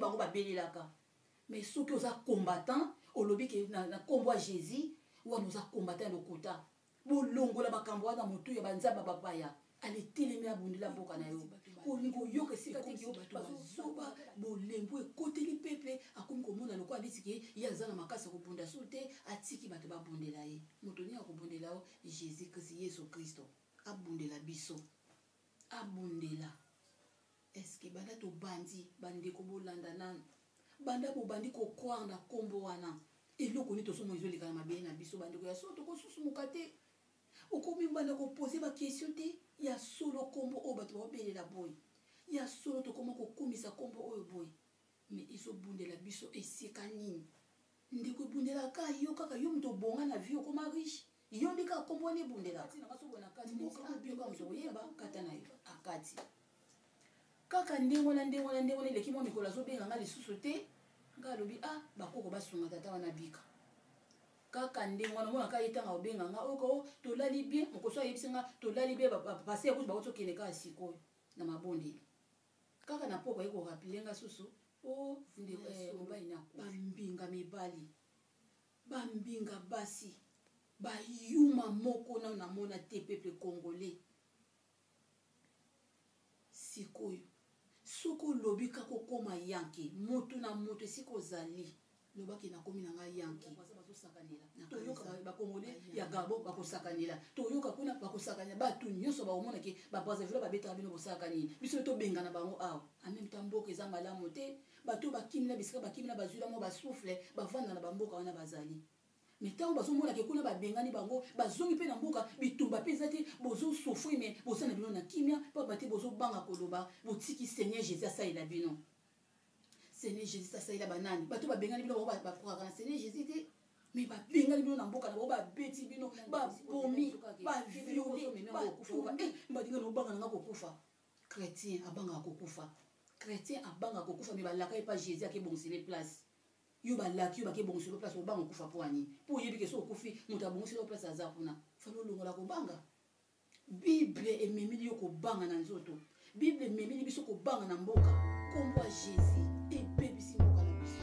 bango babelelaka. Mais soki oza combattant, olobi ke na kombo ya Jésus, wana oza combattant ya lokuta. Bolongola makambo wana motu ya banzambe ya bapaya. Ale telemi abundela mboka na yo. Kolinga oyoka esika te ke bato bazoba, bolembu ekoteli peuple, akomi komona lokola neti ke ye aza na makasi ya kobunda su te, atiki bato babundela ye. Moto nini akobundela yo? Jésus Christ, Yesu Christo abundela biso. Abundela. Est-ce que banda tobandi, bandeko bolanda nanu. Banda bobandi ko croire na kombo wana, eloko nini tozomona ezoleka na mabele na biso, bandeko ya solo tokosusumuka te. Okomi banda ko poser ba question te ya solo kombo oyo bato baobelela boye. Ya solo tokoma kokumisa kombo oyo boye. Mais ezobundela biso esika nini? Ndeko ebundelaka yo kaka yo moto obonga na vie okoma riche. Yo nde kaka kombo wana ebundelaka. Mboka oyo bio kaka moto okoyeba kata na yo akati. Kaka ndenge wana ndenge wana ndenge wana eleki mwa mikolo azobenga nga lisusu te. Nga alobi ah bakoko basunga tata wana bika. Kaka ndenge wana omona kaka ye ntango akobenga nga oyoka o tolali bien mokoso ayebisi nga tolali bien pasteur kutu bauti okende kaka sikoyo na mabondeli. Kaka na poko aye korappeler nga susu o ndeko mobali na bambinga mibali bambinga basi bayuma moko nano namona te peuple congolais. Sikoyo soki olobi kaka okoma yanke moto na moto esika ozali lobaki nakomi na ngai yanke. Toyoka ba congolais ya Gabon bakosakanela, toyoka kuna bakosakanela, bato nyonso bakomona ke ba Brazzaville babetaka bino bosalaka nini, biso mpe tobengana bango awa. En même temps mboka eza malamu te, bato oyo bakimi na bisika bakimi na bazwila mwa basouffle bavanda na bamboka wana bazali. Mais ntango bazomona ke kuna babengani bango, bazongi mpe na mboka, bitumba mpe eza te, bozo souffrir mais boza na bino na kimia, pamba te bozobanga koloba, botiki Seigneur Jésus asalela bino. Seigneur Jésus asalela banani? Bato babengani bino bango bakwaka na Seigneur Jésus te. Mais babengani bino na mboka na bango, babeti bino, babomi, baviole, bakufa. Balinga na obanga na nga kokufa. Chrétien abangaka kokufa. Chrétien abangaka kokufa, mais balaka ye pa Jésus akebongisele place. Yo balaki yo bakebongisele place, obanga kokufa po ani? Po oyebi ke so okufi, moto abongisele place aza kuna. Falo olongola kobanga. Bible ememeli yo kobanga na nzoto. Bible ememeli biso kobanga na mboka. Kombo ya Jésus ebebisi mboka na biso.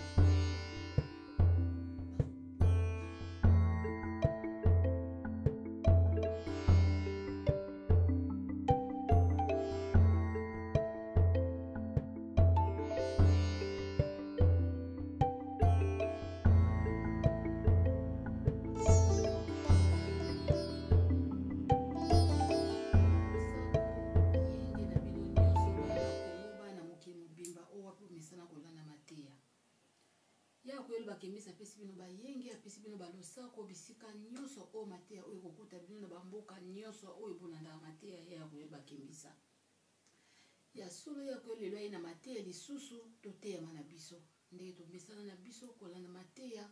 Bakembisi apesi bino bayenge, apesi bino balosako bisika nyonso oyo mateya oyo ekokuta bino na bamboka nyonso oyo bolandaka mateya ya koyeba kembisa. Ya solo ya koyeba lelo aye na mateya lisusu toteyama na biso ndenge tomesana na biso kolanda mateya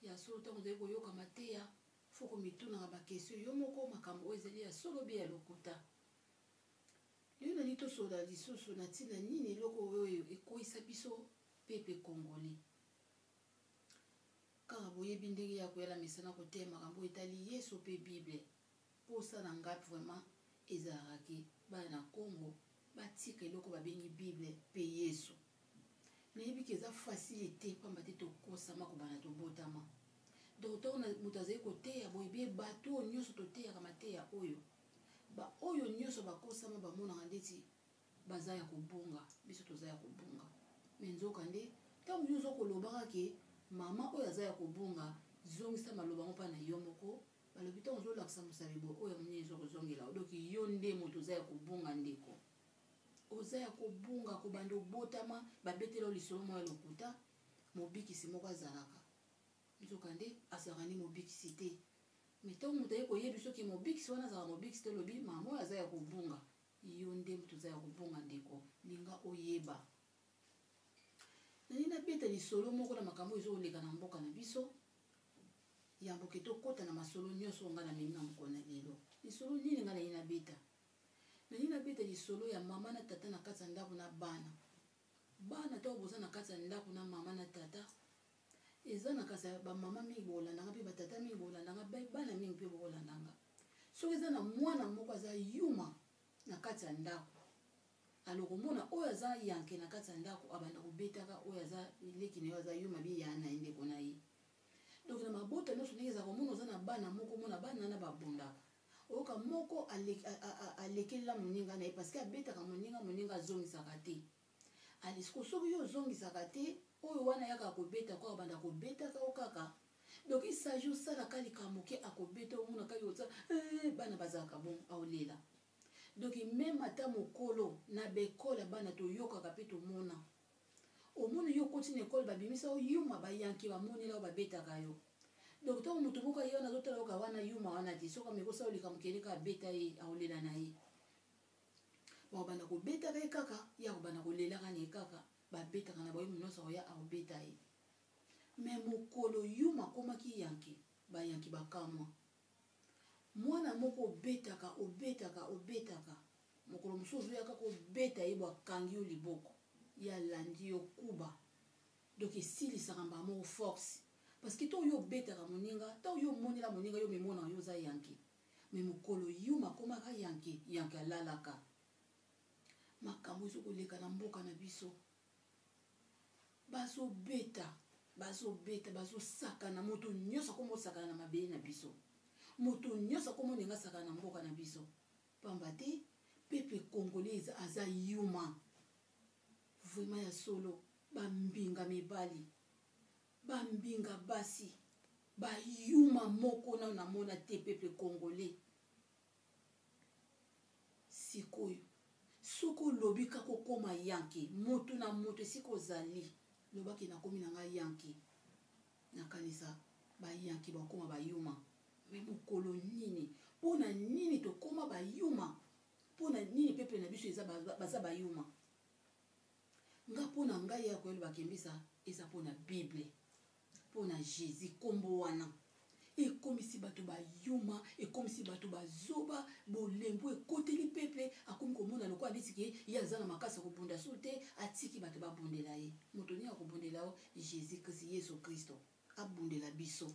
ya solo. Ntango ozali koyoka mateya fo komitunaka ba question yo moko makambo oyo ezali ya solo be ya lokuta. Lelo nani tosolola lisusu na ntina nini eloko oyo ekweyisa biso peuple congolais. Kaka boyebi ndenge ya koyala mesana koteya makambo oyo etali Yesu pe Bible. Posa na nga vraiment ezalaka ke bana na Congo batika eloko babengi Bible pe Yesu. Nayebi ke eza facile te pamba te tokosama kobanda tobotama. Donc ntango moto azali koteya boye bie bato oyo nyonso toteyaka mateya oyo, ba oyo nyonso bakosama bamonaka ndeti baza ya kobunga, biso toza ya kobunga. Mais nzoka nde ntango yo oza kolobaka ke mama oyo aza ya kobunga, zongisa maloba ngo mpa na yo moko. Balobi ntango ozolakisa mosapi boye oyo ya monene ezo kozongela yo. Donc yo nde moto oza ya kobunga ndeko. Oza ya kobunga kobanda obotama, babetela yo lisolo moko ya lokuta, mobikisi moko azalaka. Nzoka nde azalaka nde mobikisi te. Mais ntango moto aye koyebi soki mobikisi wana azalaka mobikisi te, olobi mama oyo aza ya kobunga. Yo nde moto oza ya kobunga ndeko, linga oyeba. Nalingi nabeta lisolo moko na makambo oyo ezokoleka na mboka na biso. Yambo ke tokota na masolo nyonso oyo ngai namemi na mokolo na lelo. Lisolo nini ngai nalingi nabeta? Nalingi nabeta lisolo ya mama na tata na kati ya ndako na bana. Bana ntango boza na kati ya ndako na mama na tata, eza na kati ya ba mama mingi bokolanda nga mpe ba tata mingi bokolanda nga, bana mingi mpe bokolanda nga. Soki eza na mwana moko aza yuma na kati ya ndako, Alors omona oyo aza yanke na kati ya ndako abanda kobetaka oyo aza leki na ye, aza yuma bi ya na ye, ndeko na ye. Donc na mabota nyonso ndenge ezalaka, omona oza na bana moko, omona bana na babundaka, oyoka moko alekelela moninga na ye parce que abetaka moninga, moninga azongisaka te. Ale siko soki yo ozongisaka te, oyo wana ayaka kobeta ko abanda kobetaka yo kaka. Donc il s'agit osalaka likambo ke akobeta, omonaka yo oza bana bazalaka bongo, aolela. Donc même ata mokolo na baekole ya bana toyokaka mpe tomona, omoni yo okoti na ekole, babimisa yo yuma, bayanke bamonela yo, babetaka yo. Donc ntango moto moko aye wana azotala yoka wana yuma wana te, soki ameki osala likambo kende kaka abeta ye, aolela na ye, bakobanda kobetaka ye kaka, ye akobanda kolelaka na ye kaka, babetaka na bayo nyonso akoya akobeta ye. Me mokolo yuma akomaki yanke, bayanke bakamwa. Mwana moko obetaka, obetaka, obetaka, mokolo mosusu ozoya kaka obeta ye bo akangi yo liboko, ye alandi yo kuba. Donc esilisaka mbala moko force, parce que ntango yo obetaka moninga, ntango yo omonela moninga, yo mimonaka yo oza yanke. Me mokolo yuma akomaka yanke, yanke alalaka. Makambo ezokoleka na mboka na biso, bazobeta, bazobeta, bazosakana, moto nyonso akoma osakana na mabele na biso, moto nyonso akoma olinga asakana na mboka na biso, pamba te peuple congolais aza yuma vraiment ya solo. Bambinga mibali, bambinga basi, bayuma moko nano namona te peuple congolais. Sikoyo soki olobi kaka okóma yanke, motu na moto esika ozali lobaki nakomi na ngai yanke, nakanisa bayanke bakóma bayuma. Me mokolo nini, mpo na nini tokóma bayuma? Mpo na nini peuple na biso eza baza bayuma? Nga mpo na ngai ya koyeba kembisa eza mpo na Bible, mpo na Jésus. Nkombo wana ekomisi bato bayuma, ekomisi bato bazoba, bolembu ekoteli peuple, akomi komona lokola neti ke ye aza na makasi ya kobunda su te, atiki bato babundela ye. Moto nini akobundela yo? Jésus Christ, Yesu Kristo abundela biso,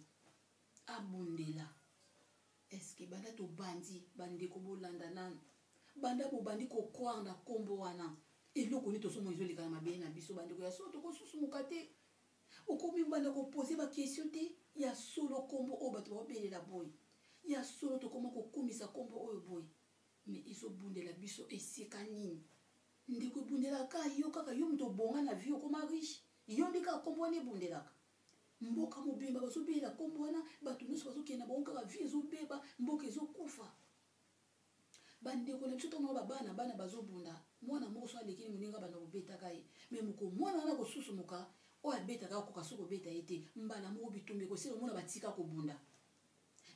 abundela. Eske banda tobandi, bandeko bolanda nanu, banda bobandi kocroire na nkombo wana, eloko nini tozomona ezoleka na mabele na biso? Bandeko ya solo, tokosusumuka te, okomi banda kopose baquestion te. Ya solo nkombo oyo bato baobelela boye, ya solo tokoma kokumisa nkombo oyo boye, me ezobundela biso esika nini? Ndeko, ebundelaka yo kaka yo moto obonga na vie, okoma riche, yo nde kaka nkombo wana ebundelaka. Mboka mobimba bazobelela nkombo wana, bato nyonso bazokende na bango kaka, vie ezobeba, mboka ezokufa. Bandeko na biso, ntango babana bana bazobunda, mwana moko so alekeli moninga, banda kobetaka ye, me moko mwana wana kosusumuka, oyo abetaka akoka so kobeta ye te, mbala moko bitumba ekosila, omona batika kobunda.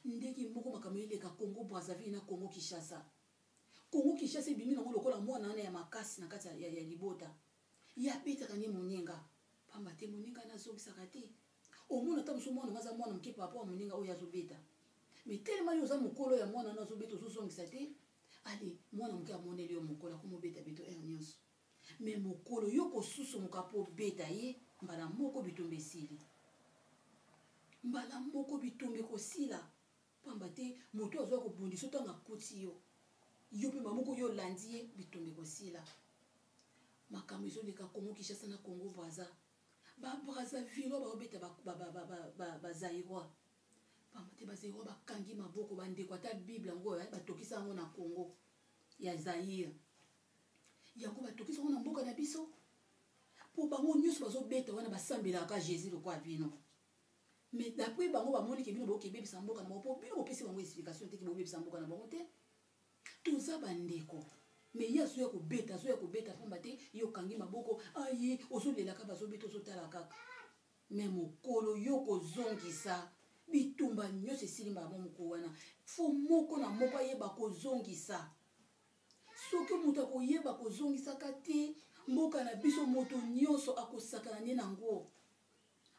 Ndenge moko makambo eleka Congo Brazzaville na Congo Kinshasa. Congo Kinshasa ebimi nango lokola mwana wana ya makasi na kati ya libota, ye abetaka nde moninga, pamba te moninga wana azongisaka te. Omona ata mosu mwana ngo aza mwana moke par rapport ya moninga oyo azobeta, mais telema yo oza mokolo ya mwana wana azobeta, ozozongisa te. Ale mwana moke amoneli yo mokolo, akomobeta beto heure nyonso, me mokolo yo kosusumuka mpo obeta ye, mbala moko bitumba esili, mbala moko bitumba ekosila, pamba te moto azwa kobundisa ntango akuti yo, yo mpe mamoko yo olandi ye, bitumba ekosila. Makambo ezoleka Kongo Kinshasa na Kongo Braza, Babrazzaville baobeta Bazaïrois, pamba te Bazaïrois bakangi maboko. Bandeko, ata Bible yango batokisa yango na Congo ya Zaire, yango batokisa yango na mboka na biso, mpo bango nyonso bazobeta wana basambelaka Jésus lokola bino. Mais d'après bango, bamoni ke bino bokebebisa mboka na bango, mpo bino bopesi bango explication te ke bobebisa mboka na bango te, toza bandeko. Me ye azoya kobeta, azoya kobeta pamba te ye okangi maboko, aye ozolelaka, bazobeta, ozotala kaka. Me mokolo yo kozongisa, bitumba nyonso esili mbala mo. Mokolo wana fo moko na moko ayeba kozongisa. Soki moto akoyeba kozongisaka te, mboka na biso moto nyonso akosakana nde nango,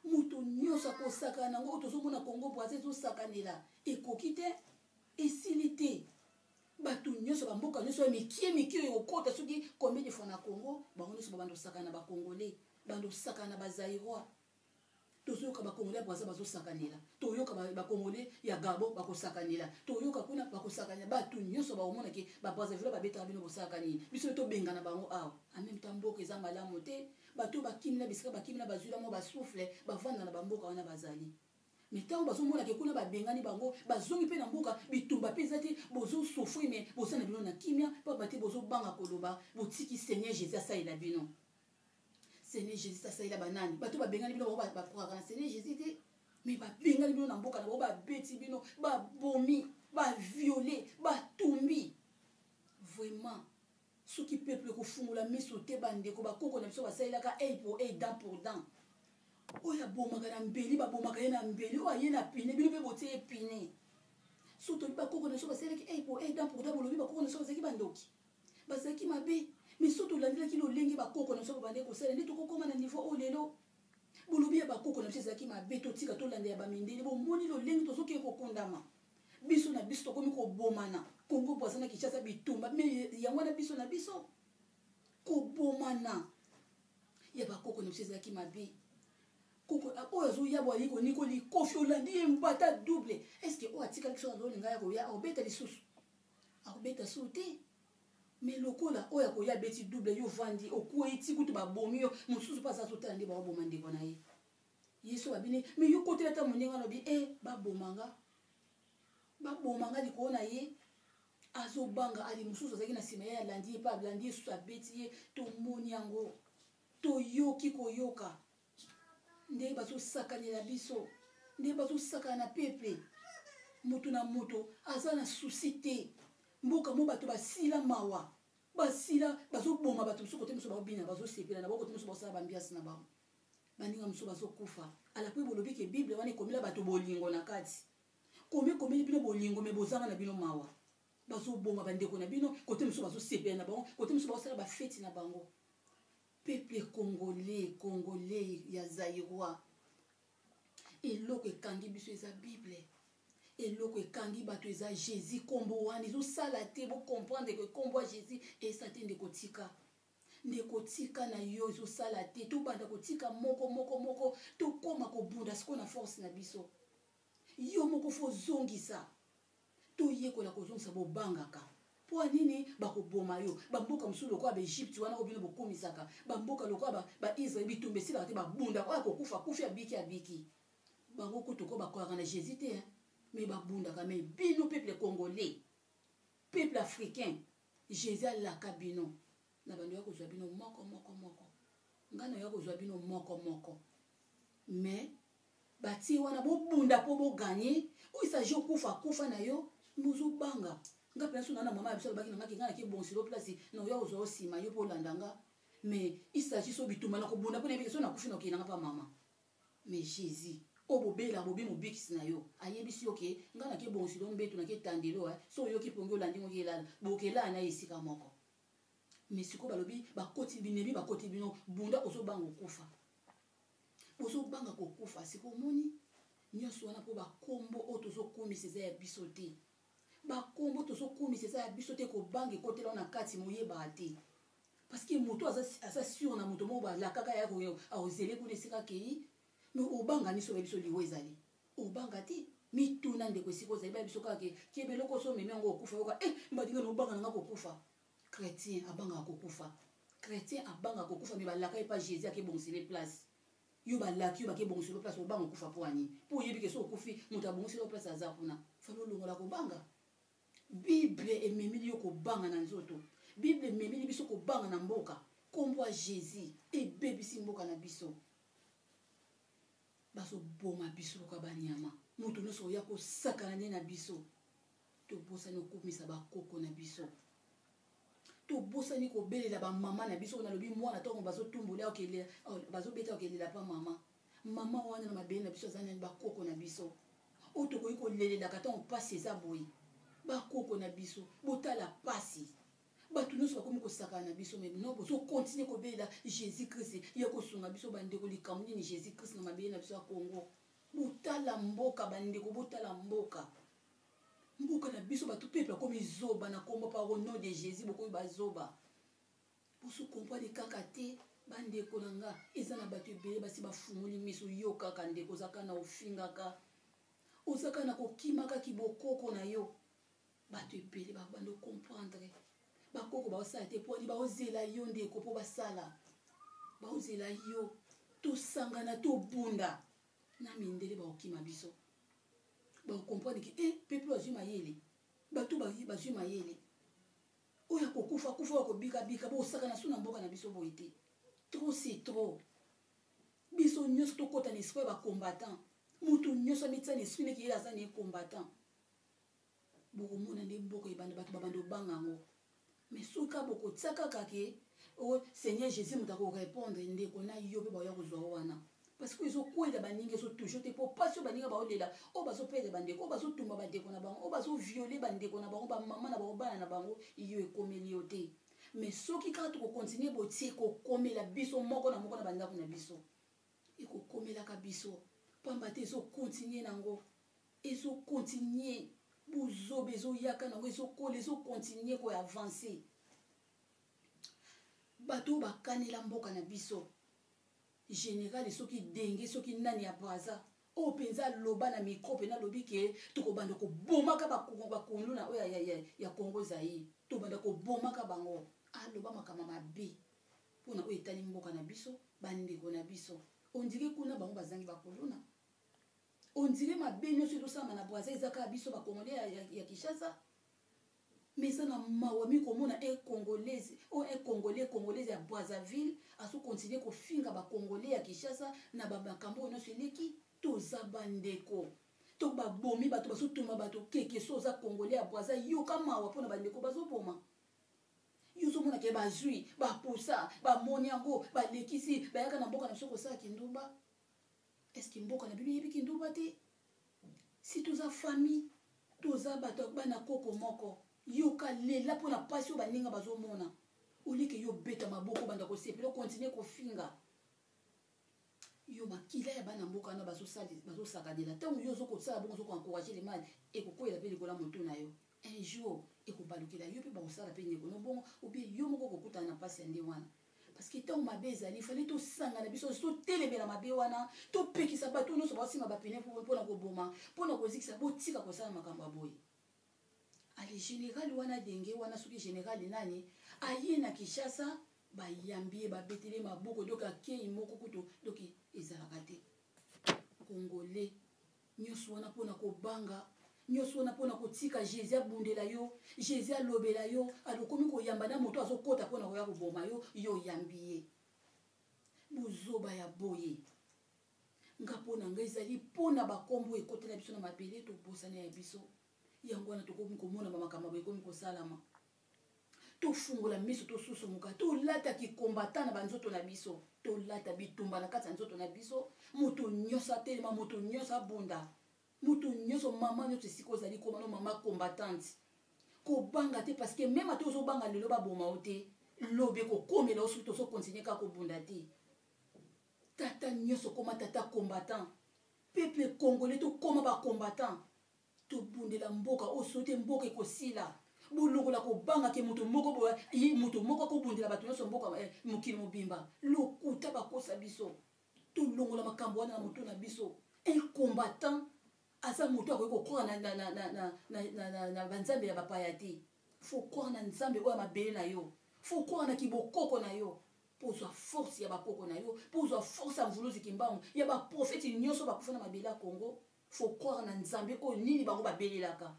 moto nyonso akosakana nango. Oyo tozomona Congo Braza ezosakanela ekoki te, esili te. Bato nyonso, bamboka nyonso ya mikie mikie oyo ekokota soki combien de fois na Congo, bango nyonso babanda kosakana na Bacongolais, banda kosakana na Bazaïrois. Tozoyoka bacongolais ya Braza bazosakanela, toyoka bacongolais ya Gabon bakosakanela, toyoka kuna bakosakanela. Bato nyonso bakomona ke baBrazzaville babetaka bino, bosalaka nini? Biso mpe tobengana bango awa. En même temps, mboka eza malamu te. Bato bakimina bisika bakimina, bazwila mwa basouffle, bavanda na bamboka wana bazali. Mais ntango bazomona ke kuna babengani bango, bazongi mpe na mboka, bitumba mpe eza te. Bozosouffrir, mais boza na bino na kimia, pamba te bozobanga koloba. Botiki Seigneur Jésus asalela bino. Seigneur Jésus asalela banani? Bato babengani bino, bango bakwaka na Seigneur Jésus te, mais babengani bino na mboka na bango, babeti bino, babomi, baviole, batumbi. Vraiment, soki peuple kofungola miso te, bandeko, bakoko na biso basalelaka œil pour œil, dent pour dent. Oyo abomaka na mbeli, babomaka ye na mbeli. Oyo aye na pine, bino mpe botie ye pine. So toyebi bakoko na biso basalelaki œil pour œil, dent pour dent. Bolobi bakoko na biso bazalaki bandoki, bazalaki mabe, mais so tolandelaki lolenge bakoko na biso babandaki kosala, nde tokokóma na niveau oyo lelo. Bolobi ya bakoko na biso ezalaki mabe, totika, tolanda ya bamindele. Bomoni lolenge tozokende kokondama biso na biso, tokomi kobomana. Kongo Brazza na Kinshasa bitumba, mais yango wana biso na biso kobomana. Ya bakoko na biso ezalaki mabe. Koko oyo azoya bo ayi koniko likofi, olandi ye mbata double. Est ce que oyo atikali so azolinga ya koya, akobeta lisusu? Akobeta so te. Mais lokola oyo akoya abeti double, yo vandi, okwei ti kutu babomi yo. Mosusu mpe aza azotala nde baoboma ndeko na ye. Ye so babini, mais yo kotela ata moninga, alobi e babomanga, babomanga likolo na ye. Azobanga ali mosusu azalaki na nsima ye, alandi ye mpe alandi ye susu, abeti ye. Tomoni yango, toyoki koyoka nde bazosakanela biso, nde bazosakana na peuple. Moto na moto aza na souci te. Mboka mo bato basila mawa, basila, bazoboma bato mosusu, kote mosusu baobina, bazosepela na bango, kote mosusu bazosala baambiance na bango, baninga mosusu bazokufa. Ala po bolobi ke Bible wana ekomela bato bolingo na kati, komi ekomeli bino bolingo, mais bozanga na bino mawa. Bazoboma bandeko na bino, kote mosusu bazosepela na bango, kote mosusu bazosala bafeti na bango. Peuple congolais, congolais ya Zaïrois, eloko ekangi biso eza Bible, eloko ekangi bato eza Jésus. Nkombo wana ezosala te. Bocomprendre ke nkombo ya Jésus esa te. Ndeko, tika, ndeko, tika na yo, ezosala te. Tobanda kotika moko moko moko, tokóma kobunda sikoyo na force na biso. Yo moko fo ozongisa, toyekola kozongisa. Bobangaka mpo nini? Bakoboma yo. Bamboka mosusu lokola baEgypte wana oyo bino bokomisaka, bamboka lokola baIsrael, bitumba esilaka te, babundaka. Oyo akokufa akufi, abiki abiki. Bango kutu ko bakolaka na Jésus te, mais babundaka. Mais bino peuple congolais, peuple africain, Jésus alaka bino na bando ya kozwa bino moko moko moko. Ngai na ya kozwa bino moko moko, mais batie wana bobunda mpo bogagner. Oyo s'agit okufa, akufa na yo, mozobanga. Nga mpenza so na na mama ya biso alobaki na nga ke ngai nake bonsilo place na oya kozwa yo nsima yo mpo olanda nga, mais il s'agit so bitumba na kobunda mpo nayebi ke so nakufi, na okende nanga mpa mama. Mais Jésus oyo bobelaka, bobi mobikisi na yo, ayebisi yo ke ngai nake bonsilo mbeto, nake tandelo. So oyoki pongi, olandi ngoki elala, bokelala na ye esika moko. Mais sikoyo balobi bakoti binebi, bakoti bino bunda, ozobanga okufa, bozobanga kokufa. Sikoyo omoni nyonso wana mpo bakombo oyo tozokumisa eza ya biso te. Bakombo tozokumisa eza ya biso te. Kobanga ekotela na kati, moyebaka te, parce que moto aza sûr na moto moko balakaka ya akozele kuna esika akei. Mais obanga niso ya biso, liwa ezali, obanga te. Mituna, ndeko, esika ozali, baya biso kaka ke kebe eloko so omemi yango okufa. Yoka e mbadinga na obanga nanga kokufa. Chrétien abangaka kokufa, chrétien abangaka kokufa, mais balaka ye pa Jésus akebongisele place. Yo balaki yo bakebongisele place, obanga kokufa mpo ani? Mpo oyebi ke so okufi, moto abongisele place aza kuna. Fali olongola kobanga. Bible ememeli yo kobanga na nzoto, Bible ememeli biso kobanga na mboka. Nkombo ya Jésus ebebisi mboka na biso. Bazoboma biso lokola banyama. Moto nyonso oya kosakana nde na biso. Tobosani okumisa bakoko na biso, tobosani kobelela bamama na biso. Nalobi mwana ntongo bazotumbola, bazobeta, okelela pa mama. Mama wana na mabele na biso aza nani? Bakoko na biso oyo tokoki kolelelaka ntango mpasi eza boye, bakoko na biso. Botala mpasi, bato nyonso bakomi kosakana na biso, mais no bozocontinuer kobelela Jésus Christ ya kosunga biso. Bandeko, likambo nini Jésus Christ na mabele na biso ya Congo? Botala mboka, bandeko, botala mboka, mboka na biso. Bato, peuple akomi zoba na kombo par au nom de Jésus. Bokomi bazoba, bozo comprendre kaka te. Bandeko na nga, eza na bato ebele basi bafungoli miso. Yo kaka ndeko, ozaka na ofingaka, ozaka na kokimaka kibokoko na yo. Bato ebele babanda comprendre bakoko baosala te pwani baozela yo ndeko mpo basala, baozela yo. Tosangana, tobunda na mindele, baokima biso, baocomprendre ke e peuple azwi mayele, bato bazwi mayele. Oyo akokufa kufa, oyo akobikabika. Bosakana so na mboka na biso boye te. Trop, c'est trop. Biso nyonso tokɔta na esprit ya bacombattant. Moto nyonso amitia na esprit neke ye aza na ye combattant. Bokomona nde mboka ebanda, bato babanda obanga yango. Mais soki kaka bokotia kaka ke o Seigneur Jésus, moto akorépondre ndeko na yo mpe baoya kozwa wana, parce que ezokwela baninga, ezotouche te. Mpo mpasi oyo baninga baolela, oyo bazoperdre bandeko, oyo bazotumba bandeko na bango, oyo bazoviole bandeko na bango, bamama na bango, bana na bango, yo ekomeli yo te. Mais soki kaka tokocontinue botie, ekokomela biso moko na moko na bandako na biso, ekokomelaka biso pamba te. Ezocontinue nango, ezocontinue buzoba, ezoyaka nango, ezokola, ezocontinue koavance. Bato oyo bakanela mboka na biso, général soki denge, soki nani ya Braza, oyo mpenza aloba na micro mpenza, alobi ke tokobanda kobomaka bakuluna oyo ya Congo Zaire, tobanda kobomaka bango. Aloba makambo mabe mpona oyo etali mboka na biso, bandeko na biso. On dirait kuna bango bazangi bakuluna. On dirait mabe nyonso ezosalama na Braza eza kaka biso bacongolais ya Kinshasa. Mais eza na mawa mi komona un Congolaise, oyo un Congolais, Congolaise ya Brazzaville, azocontinue kofinga bacongolais ya Kinshasa na bamakambo oyo nyonso eleki. Toza bandeko to babomi bato, bazotuma bato keke. So oza Congolais ya Braza, yoka mawa mpona bandeko bazoboma. Yo ozomona ke bazwi bapusa, bamoni yango, balekisi, bayaka na mboka na biso kosala kindumba. Est-ce mboka na bino eyebi kindumba te? Si toza famille, toza bato bana koko moko, yoka lela mpona mpasi oyo baninga bazomona. Olike yo beta maboko, banda kosepela, ocontinue kofinga. Yo makila ya bana mboka wana bazosakanela. Ntango yo ozokosala bongo, ozokoencourage le mal, ekokweyela mpe likolo ya motu na yo. Un jour ekobalukela yo mpe, bakosala mpe ndeko no bongo, obie yo moko okokutana na mpasi ya nde wana. Parce que ntango mabe ezali, fallait tosangana biso, totelemela mabe wana, topekisa bato nyonso baosimba bapine mpona koboma, mpona kozikisa. Botika kosala makambo ya boye. Ale, général wana denge wana, soki général nani, aye na Kinshasa, bayambi ye, babeteli maboko, donc akei moko kutu. Donc ezalaka te. Congolais nyonso wana mpona kobanga, nyonso wana mpona kotika Jésus abundela yo, Jésus alobela yo. Alokomi koyamba na moto azokɔta mpona koya koboma yo, yo oyambi ye. Bozoba ya boye, nga mpo na ngai, ezali mpona bakombo ekotela biso na mabele, tobosana ya biso. Yango wana tokomi komona bamakambo boye ekomi kosalama. Tofungola miso, tosusumuka, tolata kikombata na banzoto na biso, tolata bitumba na kati ya nzoto na biso. Moto nyonso atelema, moto nyonso abunda, moto nyonso, mama nyonso esika ozali, koma no mama combattante. Kobanga te, parce que même ate ozobanga lelo baboma yo te, lobi ekokomela yo soki tozocontinue kaka kobunda te. Tata nyonso, koma tata combattant. Peuple congolais, tokóma bacombattant, tobundela mboka oyo. So te, mboka ekosila. Bolongola kobanga ke moto moko boye, ye moto moko akobundela bato nyonso, mboka mokili mobimba. Lokuta, bakosa biso. Tolongola makambo wana na motu na biso. Un combattant aza moto akoki kocroire na banzambe ya bapaya te. Faut croire na Nzambe oyo ya mabele na yo, faut croire na kibokoko na yo, mpo ozwa force ya bakoko na yo, mpo ozwa force ya Mvuluzi Kimbangu, ya baprofeti nyonso bakufa na mabele ya Congo. Faut croire na Nzambe oyo nini bango babelelaka.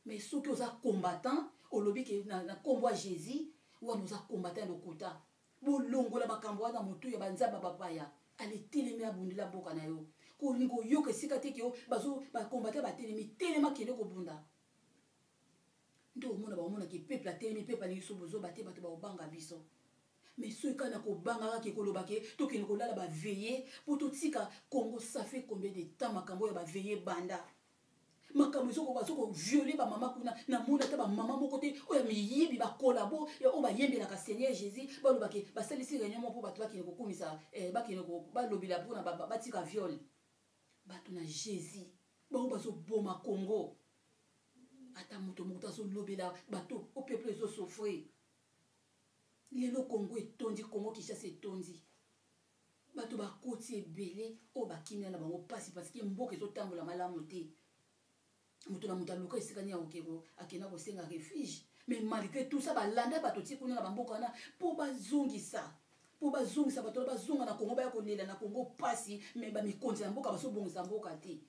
Mais soki oza combattant, olobi ke na nkombo ya Jésus, wana oza combattant ya lokuta. Bolongola makambo wana motu ya banzambe ya bapaya. Aletelemi, abundela mboka na yo. Kolinga oyoka esika te ke bacombattant batelemi, telema, kende kobunda. Nde omona, baomonaki peuple atelemi, peuple alingi so bozoba te, bato baobanga biso. Mais soki kaka na kobanga kaka, ekoloba ke tokende kolala baveillée mpo totika Congo. Ça fait combien de temps makambo oyo baveillée banda? Makambo bazokoviole bamama kuna, namoni ata bamama moko te oyo ya miyibi, bakolabo oyo bayembelaka Seigneur Jésus, balobake basalisi réunion moko mpo bato bakende kokumisa, bakende balobela mpona batika viol. Bato na Jésus bango bazoboma Congo, ata moto moko te azolobela bato o peuple ezosouffrir. Lelo Congo etondi, Congo Kinshasa etondi. Bato bakoti ebele oyo bakimia na bango mpasi parce que mboka ezotambola malamu te. Moto na moto aluka esika nini akoki akenda kosenga refuge. Mais malgré tout ça, balanda bato ti kuna na bamboka wana mpo bazongisa, mpo bazongisa bato wana bazonga na Kongo, baya kolela na Kongo mpasi. Mais bamikonzi na mboka bazobongisa mboka te.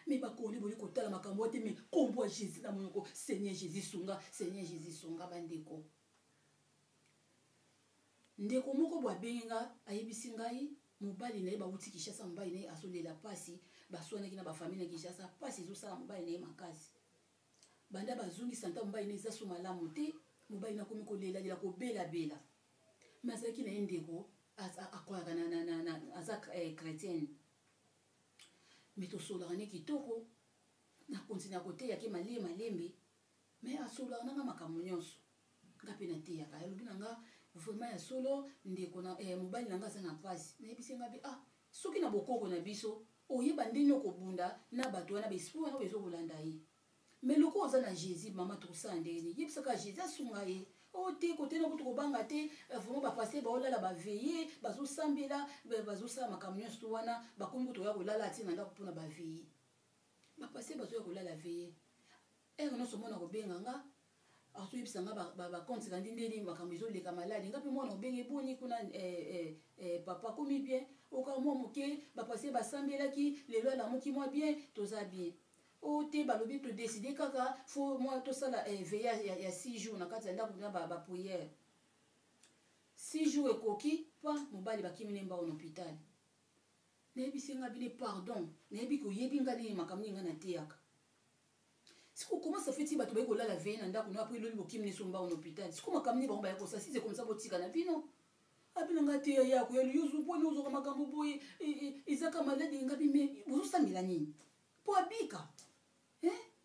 Mais bakoni boli kotala makambo te, mais kombo ya Jésus na monoko, Seigneur Jésus sunga, Seigneur Jésus sunga. Bandeko, ndeko moko bo abengi nga, ayebisi ngai mobali na ye bawuti Kinshasa, mobali na ye azolela mpasi, baswanaki na bafamille na Kinshasa, mpasi ezosala mobali na ye makasi. Banda bazongisa nta mobali na ye eza so malamu te, mobali na akomi kolelalela, kobelabela. Mais azalaki na ye ndeko akwayaka aza chrétienne, mais tosolaka ne kitoko, na kontinue koteyaki malie malembe, mais asolaka nanga makambo nyonso, nga mpe nateyaka. Alobi na nga vraiment ya solo, ndeko na mobali na nga aza na mpasi. Nayebisi nga bi ah, soki na bokoko na biso oyeba ndenge okobunda na bato wana, baesprit wana oyo ezokolanda ye. Mais loko oza na Jésus, mama, tokosala ndenge nini? Yebisaka Jésus asunga ye. O te, kote na kutu kobanga te, vraiment bapaster baolala baveye, bazosambela, bazosala makambo nyonso wana, bakomi kutu koya kolala atie na ndako mpona baveye. Bapaster bazoya kolala veye ere nyonso. Mwana kobenga nga, azoyebisa nga bacompte kandi ndeni makambo ezoleka, maladi. Nga mpe mwana obenga, eboni kuna papa, komi bien, oka mwa moke, bapaster basambelaki, lelo alamuki mwa bien, toza bien. O te, balobi todécider kaka faut mwa tosala veille ya 6 jours na kati ya ndako na baprière. 6 jours ekoki pa mobali bakimi ne mbao na hôpital. Nayebisi nga bine pardon, nayebi koyebi nga nini makambo nini nga nateyaka. Siko comment ça fait ti bato baye kolala veille na ndako no, après lobi bokimi neso mbao na hôpital? Siko makambo nini bango baye kosala? Si c'est comme ça, botika na bino. Abina nga te, ya koya yozu mponi ozwaka makambo boye, ezaka maladi. Nga bime bozosambela nini mpo abika?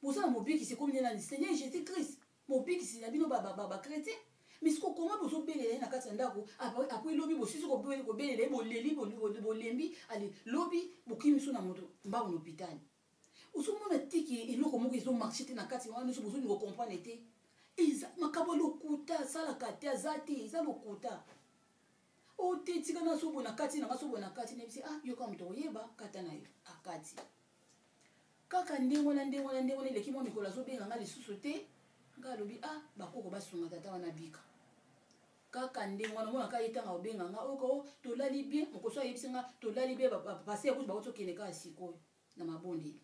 Boza na mobikisi, ekomi nde nani? Seigneur Jésus Christ, mobikisi na bino bachrétien. Mais siko koma bozobelela ye na kati ya ndako, après lobi bosisi kobelela ye, boleli, bolembi, ale lobi bokimi so na moto mbango na hôpital. Ozomona tiki eloko moko ezomarcher te na kati wana nyonso, bozolinga kocomprendre te. Eza makambo ya lokuta, asalaka te, aza te, eza lokuta. O te, tika na sobo na kati nanga, sobo na kati. Nayebisi ah, yoka moto koyeba kata na yo akati kaka ndenge wana, ndenge wana, ndenge wana. Eleki mwa mikolo, azobenga nga lisusu te. Nga alobi ah, bakoko basunga tata wana bika kaka ndenge wana. Omonaka ye ntango akobenga nga, oyoka o tolali bien. Mokoso ayebisi nga tolali bien, paster kutu bakoti okende kaka sikoyo na mabondeli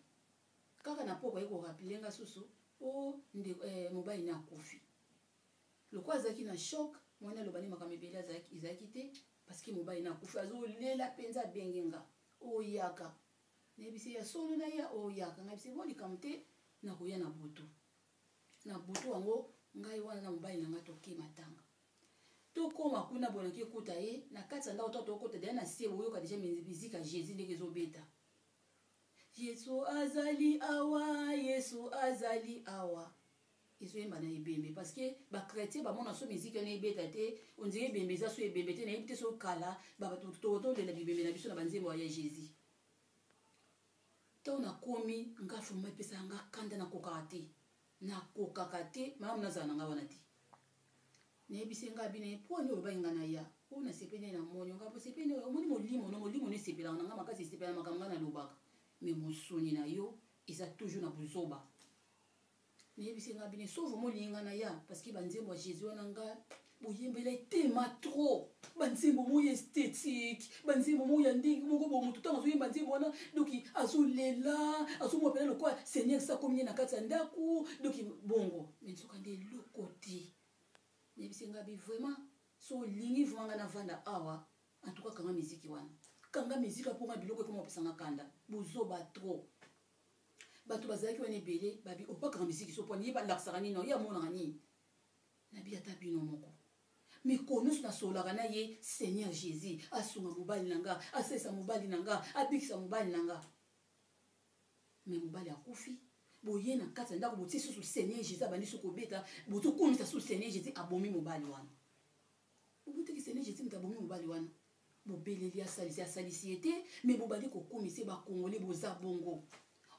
kaka na poko. Aye korappeler nga susu o nde mobali ne akufi. Lokola azalaki na choc mwana, aloba nde makambo ebele ezalaki te parce que mobali ne akufi, azolela mpenza. Abenge nga, oyaka. Nayebisi ya solo na ya oyaka. Ngai bisi bo likambo te, nakoya na butu. Na butu yango ngai wana na mobali na ngai toke matanga. Tokóma kuna, bonaki ekuta ye na kati ya ndako. To tokota deja na se, boyoka deja miziki ya Jésus ndenge ezobeta: "Yesu azali awa, Yesu azali awa." Ezoyemba na ebembe parce que bachrétien bamona so miziki wana ebeta te, on dirait ebembe eza so ebembe te. Nayebi te so kala tolela bibembe na biso na banzembo ya Jésus. Ntango nakomi nga fuma, epesaka nga kanda, nakokaka te, nakokaka te. Malamu nazala na nga wana te. Nayebisi nga bino mpo ani olobaki nga na ya oyo nasepeli na moni nga po sepeli. Omoni molimo no, molimo no esepelaka na nga makasi, esepelaka makambo nga nalobaka, mais mosuni na yo eza toujours na buzoba. Nayebisi nga bino so vraiment olingi nga na ya parce que banzembo ya Jésus wana nga boyembela etema trop, banzembo moko ya esthétique, banzembo moko ya ndenge moko bo moto ntango azoyemba nzembo wana, donc azolela, azomwa pena lokola Seigneur sa komi ye na kati ya ndako, donc bongo. Mais nzoka nde eloko te. Nayebisi nga bi vraiment so olingi vraiment nga navanda awa, en tout cas kanga miziki wana, kanga miziki mponga biloko ekoma opesanga kanda, bozoba trop. Bato bazalaki wana ebele, babi opakanga miziki so mponi ye balakisaka nini, ye amonaka nini? Nabi ata bino moko, mikolo nyonso nasololaka na ye: "Seigneur Jésus asunga mobali na nga, asalisa mobali na nga, abikisa mobali na nga." Mais mobali akufi, boye na kati ya ndako, botie susu Seigneur Jésus, abandi su kobeta, bozokumisa susu Seigneur Jésus abomi mobali wana. Bobutaki Seigneur Jésus moto abomi mobali wana, bobeleli asalisi, asalisi ye te, mais bobandi kokumisa. Bakongole boza bongo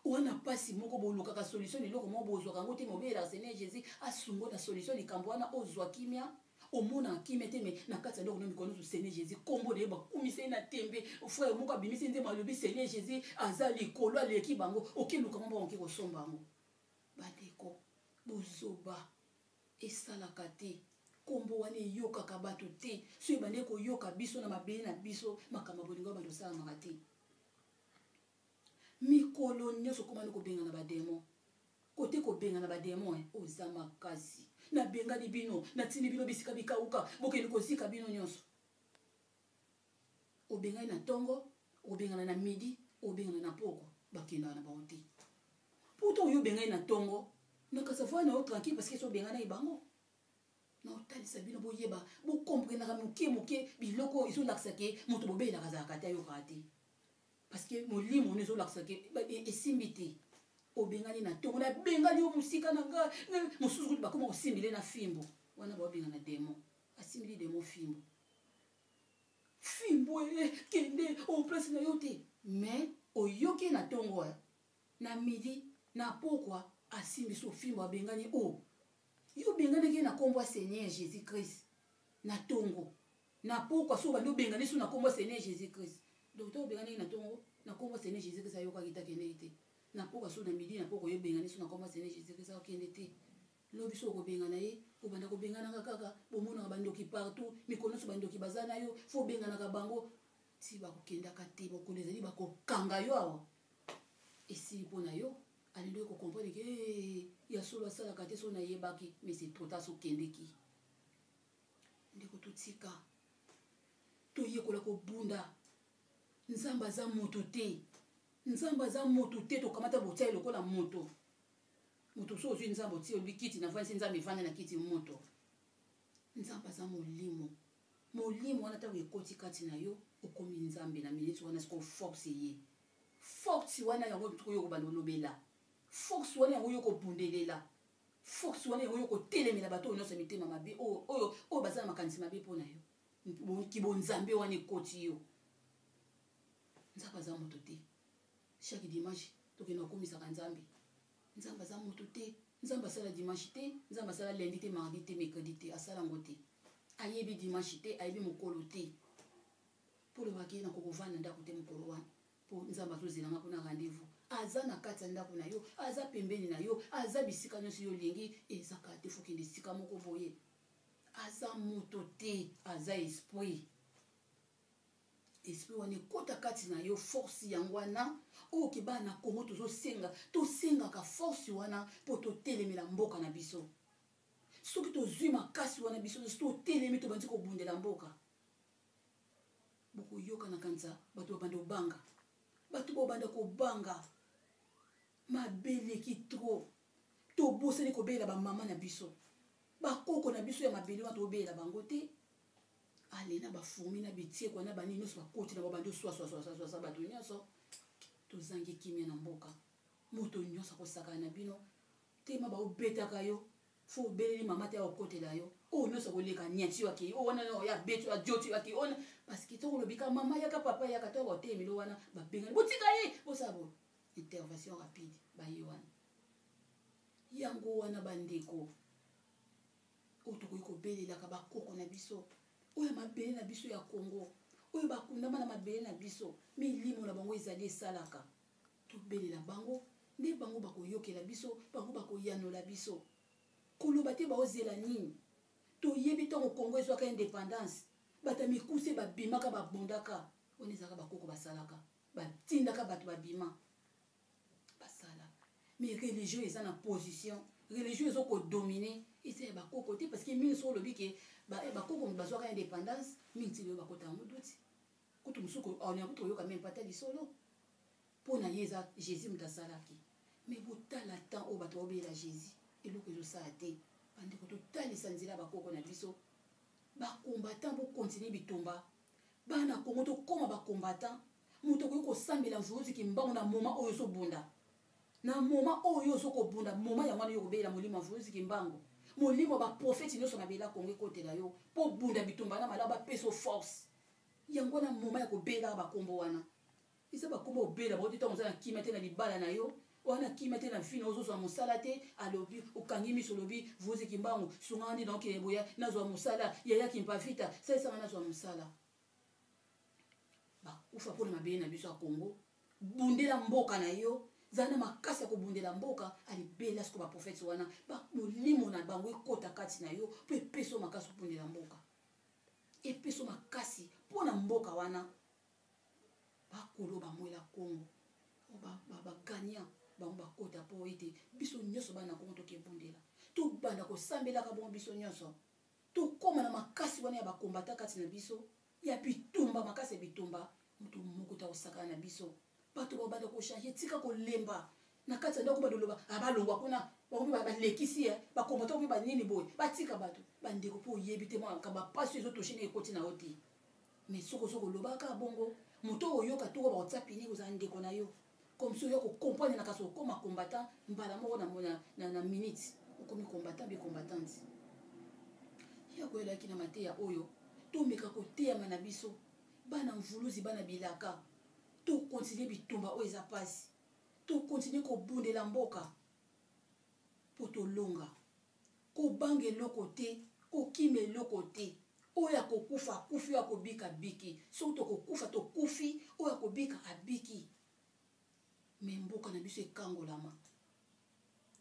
wana, mpasi moko bolukaka solution, eloko moko bozwaka yango te. Mobelelaka Seigneur Jésus asungo na solution likambo wana, ozwa kimia. Omonaka kimia te, mais na kati ya ndako no mikolo nyonso Seigneur Jésus, kombo na ye bakumisa ye na tembe. Frère moko abimisi nzembo alobi Seigneur Jésus aza likolo aleki bango, okeluka ngo bango oke kosomba yango. Bandeko, bozoba esalaka te. Kombo wana eyokaka bato te. Soki ebandaki koyoka biso na mabele na biso, makambo ya bolingo ya bato esalamaka te. Mikolo nyonso okomani kobengana ba demon. Kote kobengana ba demon, eh, oza makasi. Nabengani bino, natindi bino bisika bikauka, bokende kozika bino nyonso. Obengani na tongo, obengana na midi, obengana na pokwa, bakendaka na bango te. Poto oyo obengani na tongo, na kasavua na yo tranquille parce que so obengana ye bango. Na otalisa bino boyeba, bokomprenaka moke moke biloko ezolakisa ke moto bobelaka azalaka te, ayokaka te. Parce que molimo no ezolakisa ke esimbi te. Obengani na tongo, nabengani yo mosika na nga, mosusu kutu bakoma kosimbile na fimbo. Wana baobengana demon. Asimbili demon fimbo. Fimbo e kende o place na yo te. Mais oyoki na tongo, na midi, na pokwa asimbi so fimbo abengani o. Yo obenganaki ye na kombo ya Seigneur Jésus-Christ na tongo. Na pokwa so bandi obengani so na kombo ya Seigneur Jésus-Christ. Docteur obenganaki na tongo na kombo ya Seigneur Jésus-Christ ayokaki te, akendeki te. Na pokwa so na midi na pokwa yo obengani so na kombo ya Seigneur Jésus-Christ akende te. Lobi so okobengana ye, obanda kobenganaka kaka, bomonaka bandoki partout, mikolo nyonso bandoki baza na yo, fo obenganaka bango, ti bakokendaka te, mokolo ezali bakokanga yo awa. Esili mpo na yo, alingi ko comprendre ke, eh, ya solo asalaka te, so nayebaki, mais c'est trop tard, so okendeki. Ndeko totika, toyekola kobunda. Nzambe aza moto te. Nzambe aza moto te, tokamata botia ye lokola moto. Moto so ozwi Nzambe otie olobi kiti na vandi, Nzambe evanda na kiti moto. Nzambe aza molimo. Molimo wana ntango ekoti kati na yo, okomi Nzambe na minute wana sikoyo force ye. Force wana yango oyo kobanda olobela. Force wana yango oyo kobundelela. Force wana yango oyo kotelemela bato oyo nyonso ya mitema mabe, oyo baza na makanisi mabe mpo na yo. Kibonzambe wana ekoti yo. Nzambe aza moto te. Chaque dimanche tokende kokumisaka Nzambe. Nzambe aza moto te. Nzambe asala dimanche te, Nzambe asala lundi te, mardi te, mercredi te, asala ngo te. Ayebi dimanche te, ayebi mokolo te. Mpo lobaki na kokovanda ndako te mokolo wana. Mpo Nzambe azozela nga mpona rendez-vous. Aza na kati ya ndako na yo, aza pembeni na yo, aza bisika nyonso yo olingi, ezaka te fokende esika moko boye. Aza moto te, aza esprit. Esprit wana ekota kati na yo, force yango wana oyo ke bana na Congo tozosenga, tosengaka force wana mpo totelemela mboka na biso. Soki tozwi makasi wana biso nyonso totelemi, tobandi kobundela mboka, bokoyoka na kanisa bato babanda kobanga, bato babanda kobanga mabe eleki trop. Tobosani kobelela ba mama na biso, bakoko na biso ya mabele wana tobelela bango te. Ale na ba fourmi na bitiekwa na banini nyonso bakoti na babandi oswaswaswaswasa bato nyonso. Tozangi kimia na mboka, moto nyonso akosakana na bino tema baobetaka yo, fo obeleli mama te akokotela yo, oyo nyonso akoleka niati yo akei, oyo wana oyo abeti yo ajoti yo akei, oyo parce que ntango olobi ka mama yaka papa yaka, ntango baotelemelo wana babengani botika ye bosala boye intervention rapide baye wana. Yango wana bandeko oyo tokoki kobelelaka bakoko na biso, oyo mabele na biso ya Congo, oyo bakundama na mabele na biso, milimo na bango ezali esalaka, tobelela bango nde bango bakoyokela biso, bango bakoyanola biso. Koloba te baozela nini? Toyebi ntango Congo ezwaka indépendance, bato ya mikuse babimaka, babundaka, wana ezalaka bakoko basalaka, batindaka bato babima basala. Mais religion eza na position, religion ezo kodomine, eza ya bakoko te, parce que mingi soki olobi ke bakoko bazwaka indépendance, mingi ti lelo bakota yango duti kutu mosuku olinga kutu koyoka meme pata lisolo mpo na ye eza Jésus moto asalaki. Mais botala temps oyo bato baobela Jésus, eloko ezosala te. Bandeko, totalisa nzela ya bakoko na biso, bacombattant bokontinue bitumba. Bana Congo tokóma bacombattant. Moto akoki kosambela mvuluzi kimbangu na moment oyo ozobunda, na moment oyo ozokobunda, moment yango wana yo kobela molimo ya mvuluzi kimbangu, molimo ya baprofeti nyonso mabela Congo ekotela yo mpo bunda bitumba na malamu, bapesa force yango wana. Moment ya kobelaka bakombo wana eza bakombo obela bango te ntango oza na kimia te na libala na yo. Wana kimia te na vie na ozozwa mosala te, alobi okangi miso, olobi Vuzi Kimbangu sunganga nde naokende boya nazwa mosala, yaya Kimpavita salisanga nazwa mosala. Bakufa mpona mabele na biso ya Congo. Bundela mboka na yo, zala na makasi ya kobundela mboka. Alibela siko baprofete wana, molimo na bango ekota kati na yo mpo epesa yo makasi kobundela mboka, epesa yo makasi mpo na mboka wana. Bakolo bamwela Kongo bagagna bango bakota mpo ete biso nyonso bana Kongo tokebundela, tobanda kosambelaka bongo biso nyonso tokóma na makasi wana ya bakombata kati na biso ya bitumba, makasi ya bitumba. Moto moko ta kosakana na biso, bato babanda kochange. Tika kolemba na kati ya ndako, badoloba abalongwa kuna, bango mpe balekisi ye bakombata mpe banini boye, batika bato bandeko mpo oyebi te makambo bapasi ezotoshe ndenge ekoti na yo te. Mais soki ozo kolobaka bongo, moto oyo oyoka toko bakotia pine kozala ndeko na yo, comme si oya kocomprendre na kasi okoma combattant mbala moko na minute, okomi combattant be combattante. Ya koyelaki na mateya oyo, tomeka koteyama na biso bana mvuluzi, bana bilaka, tokontinue bitumba oyo eza mpasi, tokontinue kobundela mboka mpo tolonga. Kobanga eloko te, kokima eloko te. Oyo akokufa akufi, oyo akobika abiki. Soki tokokufa tokufi, oyo akobika abiki, me mboka na biso ekangolama.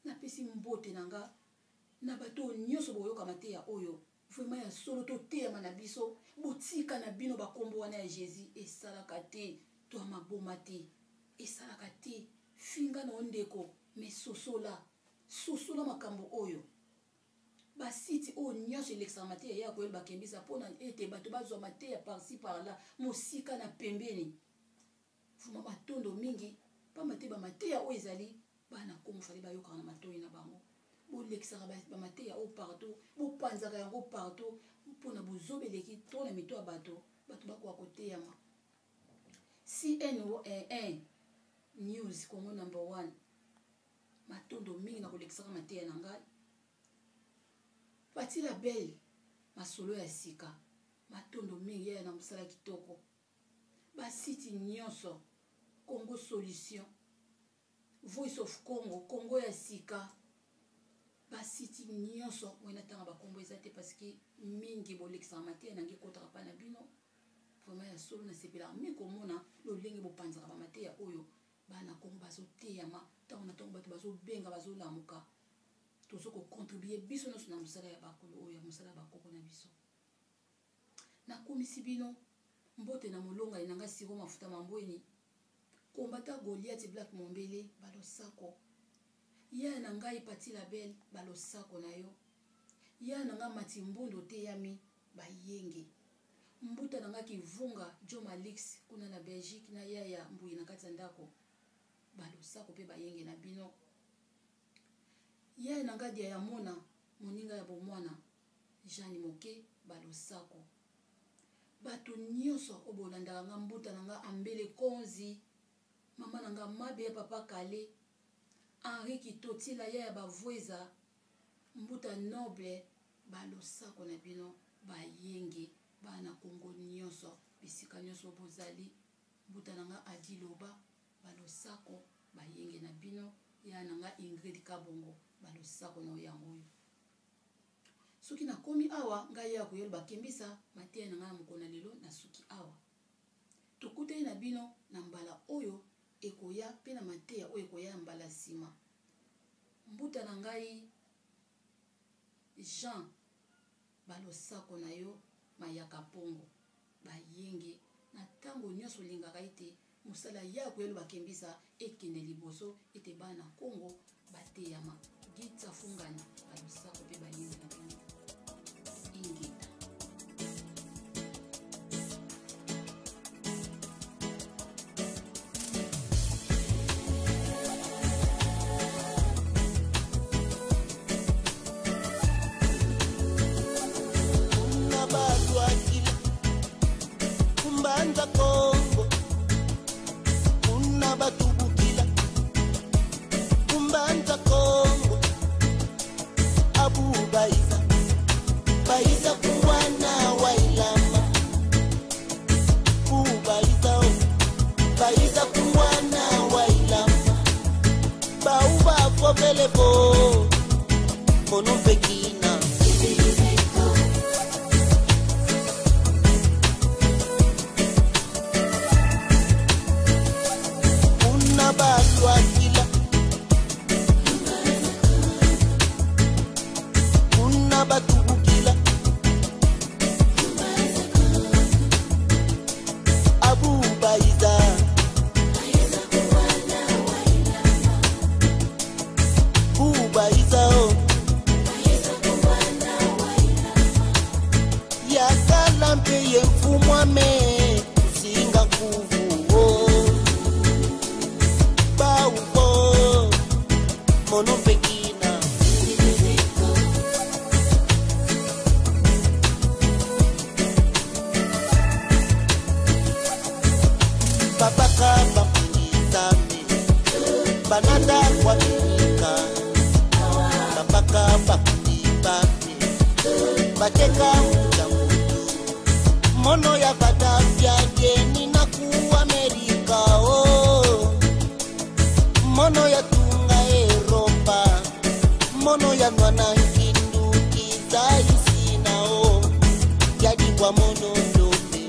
Napesi mbote na nga na bato oyo nyonso boyoka mateya oyo, vraiment ya solo, toteyama na biso. Botika na bino bakombo wana ya Jésus, esalaka te, to ya maboma te, esalaka te. Finga na yo ndeko, me sosola, sosola makambo oyo. Basiti oyo nyonso elekisaka mateya ya koyeba bakembisa mpona ete bato bazwa mateya par-ci par-là, mosika na pembeni. Vuma matondo mingi, pamba te bamateya oyo ezali bana Kongo fale bayokaka na matoi na bango. Bolekisaka bamateya oyo partout, bopanzaka yango partout, mpona bozoba eleki to na mito ya bato, bato bakoka koteyama. Cn1 News Congo number 1, matondo mingi na kolekisaka mateya na ngai. Patila Belle, masolo ya sika, matondo mingi yaya na mosala kitoko. Basiti nyonso, Congo Solution, Voice of Congo, Congo ya sika, basiti nyonso oyo natanga bakombo eza te, parce que mingi bolekisaka mateya nange ekotaka mpa na bino. Vraiment ya solo, nasepelaka mingi komona lolenge bopanzaka bamateya oyo. Bana Kongo bazoteyama ntango na ntango, bato bazobenga, bazolamuka. Tozo kocontribue biso nyonso na mosala ya bakolo oyo, ya mosala ya bakoko na biso. Nakumisi bino. Mbote na molongai na nga Siro Mafuta Mambweni, kombata Goliath Black Mombele, balosako. Ya na ngai Pati Label, balosako na yo. Ya na nga Mati Mbundo Teyami Bayenge, mbuta na nga Kivunga Jo Malix kuna na Belgique, na yaya Mbuyi na kati ya ndako, balosako mpe bayenge na bino. Ya na nga Dia ya Mona, moninga ya bomwana Jeanne Moke, balosako. Bato nyonso oyo bolandaka nga, mbuta na nga Ambele Konzi, mama na nga Mabe ya papa Kale, Henri Kitotila, ya ya Bavweza, mbuta Noble, balosako na bino, bayenge bana Kongo nyonso bisika nyonso bozali. Mbuta na nga Adi Loba, balosako, bayenge na bino. Ya na nga Ingrid Kabongo, balosako na yango oyo. Soki nakomi awa, ngai ya koyela bakembisa mateya na ngai na mokolo na lelo, nasuki awa. Tokutani na bino na mbala oyo ekoya mpe na mateya oyo ekoya ya mbala nsima. Mbuta na ngai Jean, balosako na yo mayaka pongo bayenge na ntango nyonso olingaka ete mosala ya koyelo bakembisa ekende liboso, ete bana Kongo bateyama. Gitsa fungani, balosako mpe bayenge na bino. Ingeta. Kuna batwakila kumbanza Kongo, kuna batubukila kumbanza Kongo. baizao yakala mpe ye mfumwame singa nkuvu o bauvo mono mpekina babaka bampingizame banada kwa minika babaka bakundibame bateka muta mutu mono ya badafya deni na ku Amerika o mono ya tunga Europa mono ya nwana nkindu kizaisina o yadikwa mono ndobe.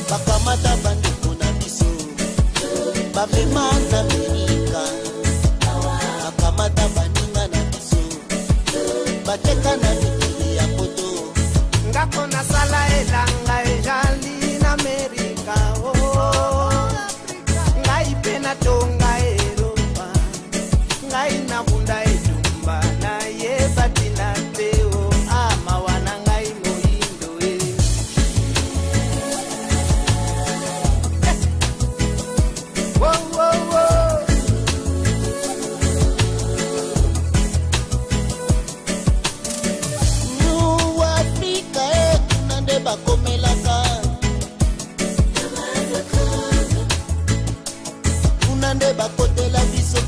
Bakamata bandeko na biso bamema na Amerika, bakamata baninga na biso bateka na mikili ya poto. Ngako nasala elanga ezali na Amerika o ngai mpe natonga Eropa ngai nabunda etumba nayeba ntina te o amawa na ngai moyindo e. Wo, wo, wo. New Afrika e kuna nde bakomelaka kuna nde bakotela biso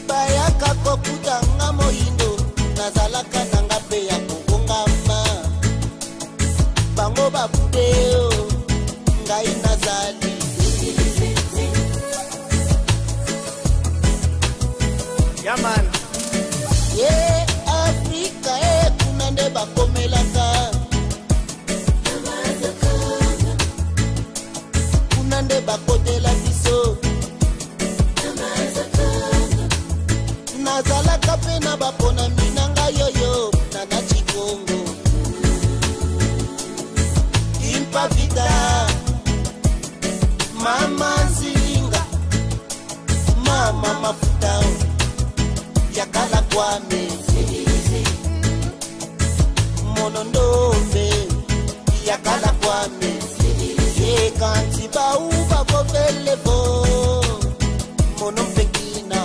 bayaka kokuta nga moyindo nazalaka nanga mpe ya kobongama bango babudeo ngai nazali. Yaman. Ye Afrika e kuna nde bakomelaka kuna nde bakotela biso nazalaka mpe na baponami na ngai oyo na na Chikongo impa vita mama nzilinga mama mafuta yakala kwame monondombe yakala kwame yekanti bauba bovelevo monompekina.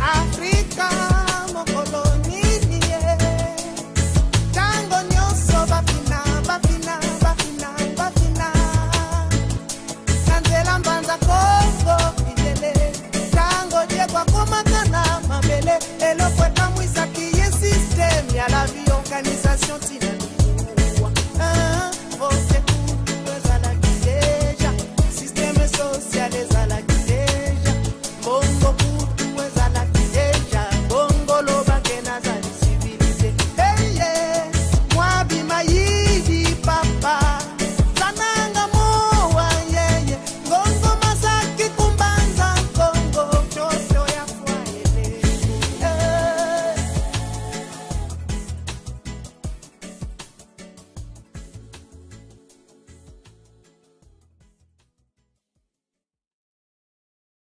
Afrika mokolo nini ye ntango nyonso bafina bafina bafina bafina na nzela mbanza Kongo bilele ntango diekwakomaka na mabele eloko ekamwisaki ye systeme ya la vie organisation tina.